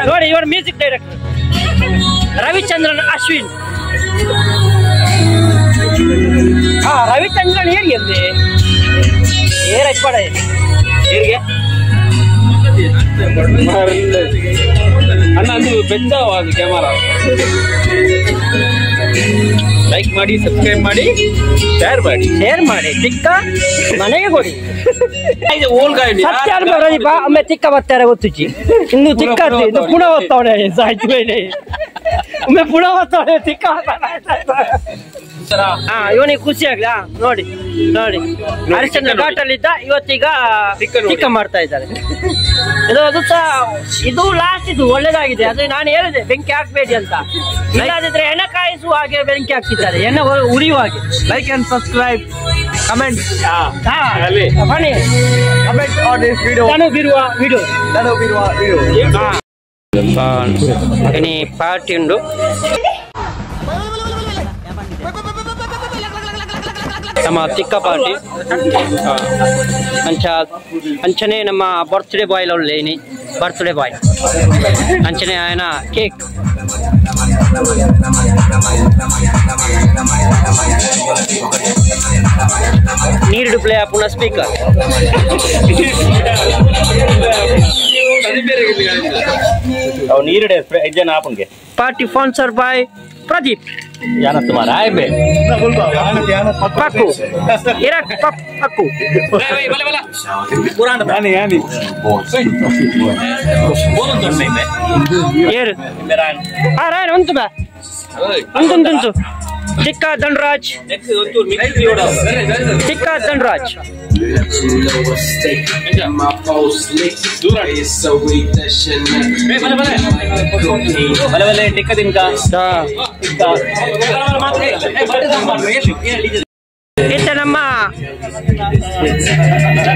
ನೋಡಿ ಇವರು music director Ravichandran Ashwin. ಹಾ ರವಿಚಂದ್ರನ್ ಹೇಳಿ ಅಂದೆ ಏರಪ್ಪಡ ಏರಿಗೆ ಅಣ್ಣ ಅದು ಬೆಚ್ಚವಾದ ಕ್ಯಾಮರಾ. ಲೈಕ್ ಮಾಡಿ, ಸಬ್ಸ್ಕ್ರೈಬ್ ಮಾಡಿ, ಶೇರ್ ಮಾಡಿ, ಶೇರ್ ಮಾಡಿ, ತಿಕ್ಕ ಮನೆಗೆ ಕೊಡಿ. ಸತ್ಯ ಪ್ರದೀಪ ಒಮ್ಮೆ ತಿಕ್ಕ ಬರ್ತಾರೆ ಗೊತ್ತುಚ್ಚಿ ಇನ್ನು ತಿಕ್ಕ ಇನ್ನು ಪುಣ ಓದ್ತಾವಣೆ ಸಾಯ್ತು ಮೇಲೆ ಒಮ್ಮೆ ಪುಣ ಓದ್ತಾವಣೆ ತಿಕ್ಕ. ಹಾ ಇವನಿಗೆ ಖುಷಿ ಆಗ್ಲಾ ನೋಡಿ ನೋಡಿ ಹರಿಶ್ಚಂದ್ರ ಘಾಟಲ್ಲಿದ್ದ ಇವತ್ತೀಗ ತಿಕ್ಕ ಮಾಡ್ತಾ ಇದ್ದಾರೆ. ಇದು ಅದು ಸಹ ಇದು ಲಾಸ್ಟ್ ಇದು ಒಳ್ಳೇದಾಗಿದೆ. ಅದು ನಾನು ಹೇಳಿದೆ ಬೆಂಕಿ ಹಾಕ್ಬೇಡಿ ಅಂತ, ಇಲ್ಲದಿದ್ರೆ ಎಣ್ಣೆ ಕಾಯಿಸುವ ಹಾಗೆ ಬೆಂಕಿ ಹಾಕ್ತಿದ್ದಾರೆ, ಎಣ್ಣೆ ಉರಿಯುವ ಹಾಗೆ. Like and subscribe, comment. Comment on this video. ನಾನು ಬಿರುವ ವಿಡಿಯೋ, ನಾನು ಬಿರುವ ವಿಡಿಯೋ. ಇನಿ ಪಾರ್ಟಿ ಉಂಡು. ನಮ್ಮ ತಿಕ್ಕ ಪಾರ್ಟಿ ಅಂಚ ಅಂಚನೆ ನಮ್ಮ ಬರ್ತ್ಡೇ ಬಾಯ್ ಒಳ್ಳೆ ಇನಿ ಬರ್ತ್ಡೇ ಬಾಯ್ ಅಂಚನೆ ಆಯನ ಕೇಕ್. ನೀರು ಪ್ಲೇ ಆಪುನ ಸ್ಪೀಕರ್. ನೀರು ಜನ ಆಪುನ್ಗೆ. Party sponsor by Pradeep. Pakku Iraq Pakku. ಏರು ಆ ರಾಯನ್ ಉಂಟು ಬಾ ಉಂಟು ತಿಕ್ಕ ಧನರಾಜ್, ತಿಕ್ಕ ಧನರಾಜ್. ಇತ್ತ ನಮ್ಮ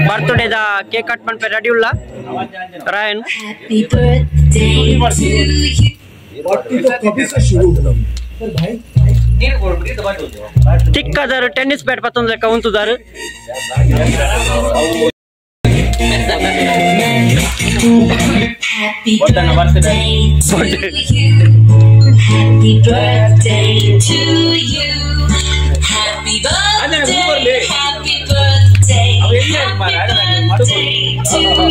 ಬರ್ತ್ಡೇದ ಕೇಕ್ ಕಟ್ ಮನ್ಪೆ ರೆಡಿ ಉಲ್ಲ ರಾಯನ್. ತಿಕ್ಕದಾರು ಟೆನ್ನಿಸ್ ಬ್ಯಾಟ್ ಪತ್ತೊಂದು ಲೆಕ್ಕ ಉಂತುದಾರು. Happy birthday to you. Happy birthday to you. Happy birthday, happy birthday, happy birthday to you.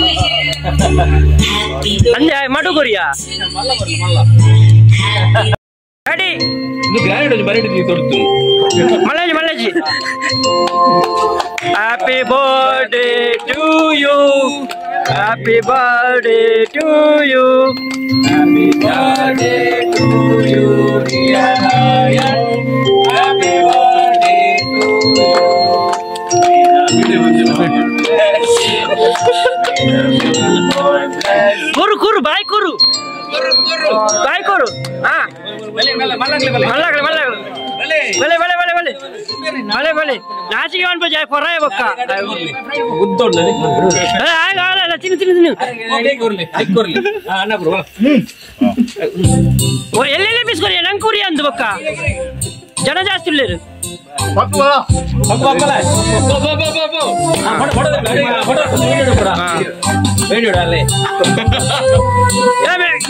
Happy ಅಂದೆ ಮಡುಗುರಿಯಾ ready. ಮಲ್ಲಜಿ ಮಲ್ಲಜಿ happy birthday to you, happy birthday to you, happy birthday to you dear Ryan, happy birthday to you. ಕುರು ಕುರು ಬಾಯ್ ಕುರು ಬಾಯ್ ಕುರು. ಹಾ ಮಲ್ಲಾಗಲೆ ಮಲ್ಲಾಗಲೆ ಬಲೆ ಬಲೆ ಬಲೆ ಬಲೆ ಬಲೆ ಬಲೆ ನಾಚಿಗೆ ಅನ್ಪು ಜಾಯ್ ಕೊರಾಯ ಬೊಕ್ಕ. ಆಗ ಅಲ್ಲ ತಿನ್ನು ತಿನ್ನು ತಿನ್ನು. ಎಲ್ಲೆಲ್ಲಿ ಬಿಸ್ಕೊರಿ ನಂಗೆ ಕುರಿ ಅಂದು ಬೊಕ್ಕ ಜನ ಜಾಸ್ತಿ ಇಲ್ಲೇರು.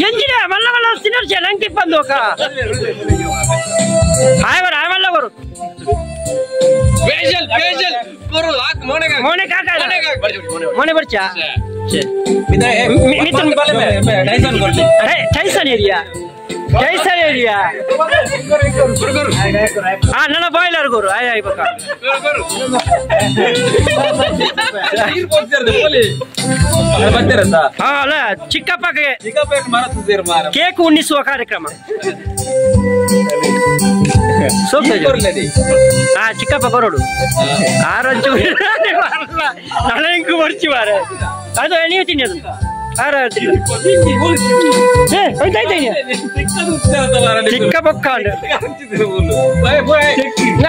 ಎಂಜಿನ ಮಲ್ಲ ಮಲ್ಲ ತಿನ್ನರ್ಚೆ ನಂಗೆ ತಿಪ್ಪಂದು ಬೊಕ್ಕ. ಹಾಯ್ ಬರ ಹಾಯ್ ಮಲ್ಲ ಬರು ಮೋನೆ ಕಾಕ ಮೋನೆ ಬರ್ಚಾ Tyson area, Tyson area. ಹಾ ನನ್ನ ಬಾಯ್ಲರ್ ಗುರು ಆಯ್ ಆಯ್ ಬಕ್ಕ. ಹಾ ಅಲ್ಲ ಚಿಕ್ಕಪ್ಪಗೆ ಕೇಕ್ ಉಣ್ಣಿಸುವ ಕಾರ್ಯಕ್ರಮ. ಹಾ ಚಿಕ್ಕಪ್ಪ ಕೊರಡು ಆರಂಚು ನನಗೂ ಬರ್ಚಿ ಮಾರ ಅದು ನೀವು ತಿನ್ನಿ ಅದು ಚಿಕ್ಕ ಬೊಕ್ಕ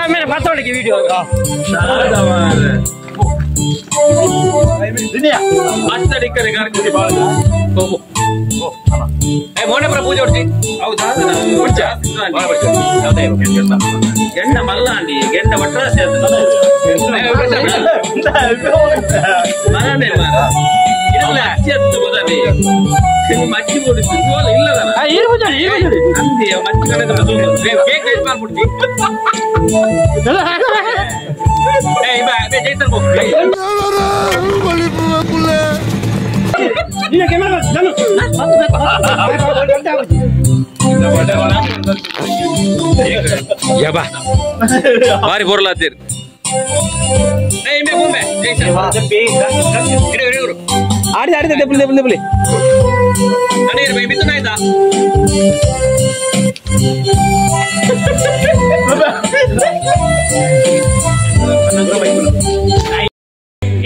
ಆಮೇಲೆ ಪತ್ತೊಳಗೆ ವಿಡಿಯೋ. ಮೋನೆಪುರ ಪೂಜೆ ಹೊಡ್ಸಿ ಹೌದಾ ಗೆಂಡ ಮಲ್ಲಾಂಡಿ ಗೆಂಡ ಒಟ್ರಾಸಿ ಮಚ್ಚಿ ಯಬಾ ಬಾರಿ ಬೋರ್ಲಾತೀರ್. ಆಡಿ ಆಡಿದ ದೆಪ್ಪಲಿ ದೆಪ್ಪಲಿ ದೆಪ್ಪಲಿ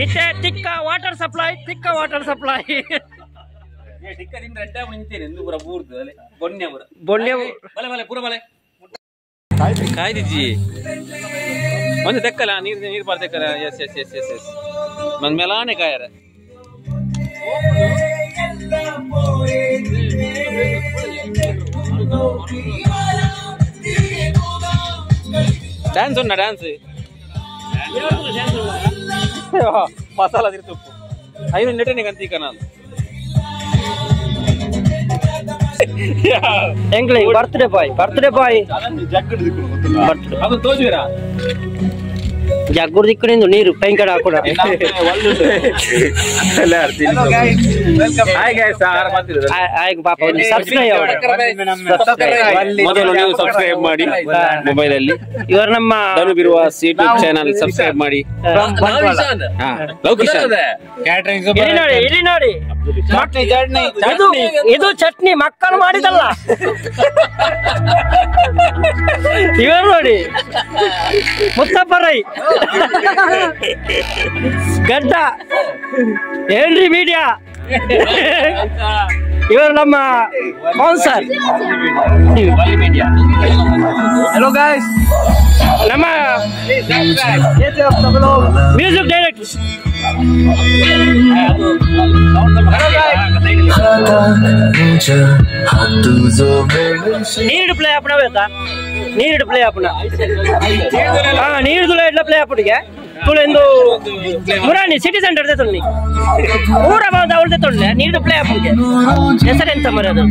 ಇತ್ತೆ ತಿಕ್ಕ ವಾಟರ್ ಸಪ್ಲೈ, ತಿಕ್ಕ ವಾಟರ್ ಸಪ್ಲೈ. ಕಾಯ್ದಿಜ್ಜಿ ಒಂದು ತೆಕ್ಕಲ್ಲ ನೀರು ನೀರು ಬಾರ್ತೆಕ್ಕಲ್ಲ. S S S S S ಮಂದ್ ಮೇಲಾನೆ ಕಾಯರ. ಡ್ಯಾನ್ಸ್ ಉಂಡ ಡ್ಯಾನ್ಸ್ ಮಸಾಲ ತಿರುತ್ತುಪ್ಪು ಐದು ನೆಟನೆ ಕಂತೀಕ ನಾನು. ಎಂಗ್ಲೇ ಬರ್ತ್ಡೇ ಬಾಯ್, ಬರ್ತ್ಡೇ ಬಾಯ್ ಅದು ತೋಜುವಿರಾ ಜಗ್ಗುರ್ ದಿಕ್ಕು ನೀರು ಪೈಂಕಡ ಹಾಕೋಣ. ಮೊದಲು ನೀವು ಸಬ್ಸ್ಕ್ರೈಬ್ ಮಾಡಿ ಮೊಬೈಲ್ ಅಲ್ಲಿ. ಇವರು ನಮ್ಮ ಧನು ಬಿರುವಾಸ್ ಯೂಟ್ಯೂಬ್ ಚಾನಲ್ ಸಬ್ಸ್ಕ್ರೈಬ್ ಮಾಡಿ. ಇಲ್ಲಿ ನೋಡಿ, ಇಲ್ಲಿ ನೋಡಿ, ಇದು ಚಟ್ನಿ ಮಕ್ಕಳು ಮಾಡಿದಲ್ಲ. ಇವರು ನೋಡಿ ಮುತ್ತಪ್ಪ ರೈ ಗಡ್ಡ ಏನ್ರಿ ಮೀಡಿಯಾ. ಇವರು ನಮ್ಮ ಸ್ಪಾನ್ಸರ್. ಹಲೋ ಗೈಸ್, ನಮ್ಮ ಮ್ಯೂಸಿಕ್ ಡೈರೆಕ್ಟರ್. ನೀರು ಪ್ಲೇ ಆಪಣ ಬೇಕಾ? ನೀರು ಪ್ಲೇ ಆಪಣ. ಹಾ, ನೀರು ತುಳ ಎಡ್ಲ ಪ್ಲೇ ಆಪುಡಿಗೆ ತುಳೆಂದು ಮುರಾಣಿ ಸಿಟಿ ಸೆಂಟರ್ ತೊಳ್ಳಿ ಊರ ಬಾದ ಅವಳದೆ ತೊಳ್ಳೆ ನೀರು ಪ್ಲೇ ಆಪುಡಿಗೆ ಹೆಸರೆಂತ ಮರ ಅದು.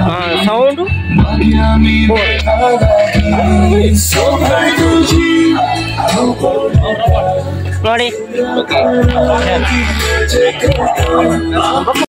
ಹಾ, ಸೌಂಡು ನೋಡಿ.